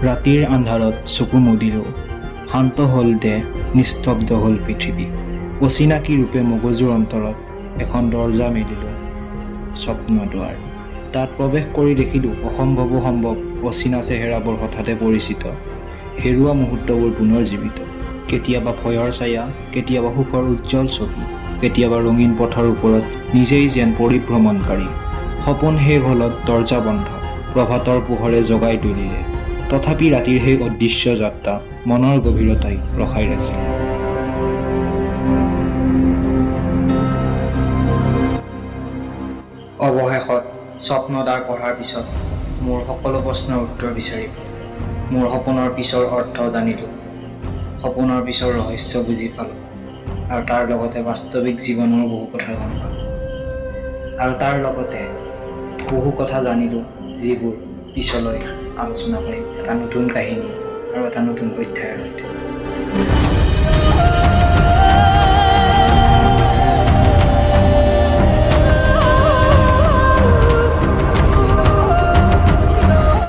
ৰাতিৰ আন্ধাৰত চকু মুদিলোঁ। শান্ত হ'ল দেহ, নিস্তব্ধ হ'ল পৃথিৱী। অচিনাকি ৰূপে মগজুৰ অন্তৰত এখন দৰ্জা মেলিলোঁ, স্বপ্নদ্বাৰ। তাত প্ৰৱেশ কৰি দেখিলোঁ অসম্ভৱো সম্ভৱ, অচিনা চেহেৰাবোৰ হঠাতে পৰিচিত, হেৰুৱা মুহূৰ্তবোৰ পুনৰ জীৱিত। কেতিয়াবা ভয়ৰ ছায়া, কেতিয়াবা সুখৰ উজ্জ্বল ছবি, কেতিয়াবা ৰঙীন পথৰ ওপৰত নিজেই যেন পৰিভ্ৰমণকাৰী। সপোন শেষ হ'লত দৰ্জা বন্ধ, প্ৰভাতৰ পোহৰে জগাই তুলিলে। তথাপি ৰাতিৰ সেই অদৃশ্য যাত্ৰা মনৰ গভীৰতাই ৰখাই ৰাখিলে। অৱশেষত স্বপ্নদ্বাৰ পঢ়াৰ পিছত মোৰ সকলো প্ৰশ্নৰ উত্তৰ বিচাৰি পালোঁ। মোৰ সপোনৰ পিছৰ অৰ্থ জানিলোঁ, সপোনৰ পিছৰ ৰহস্য বুজি পালোঁ আৰু তাৰ লগতে বাস্তৱিক জীৱনৰ বহু কথা গম পালোঁ আৰু তাৰ লগতে বহু কথা জানিলোঁ, যিবোৰ পিছলৈ আলোচনা কৰিম এটা নতুন কাহিনী আৰু এটা নতুন অধ্যায়ৰ সৈতে।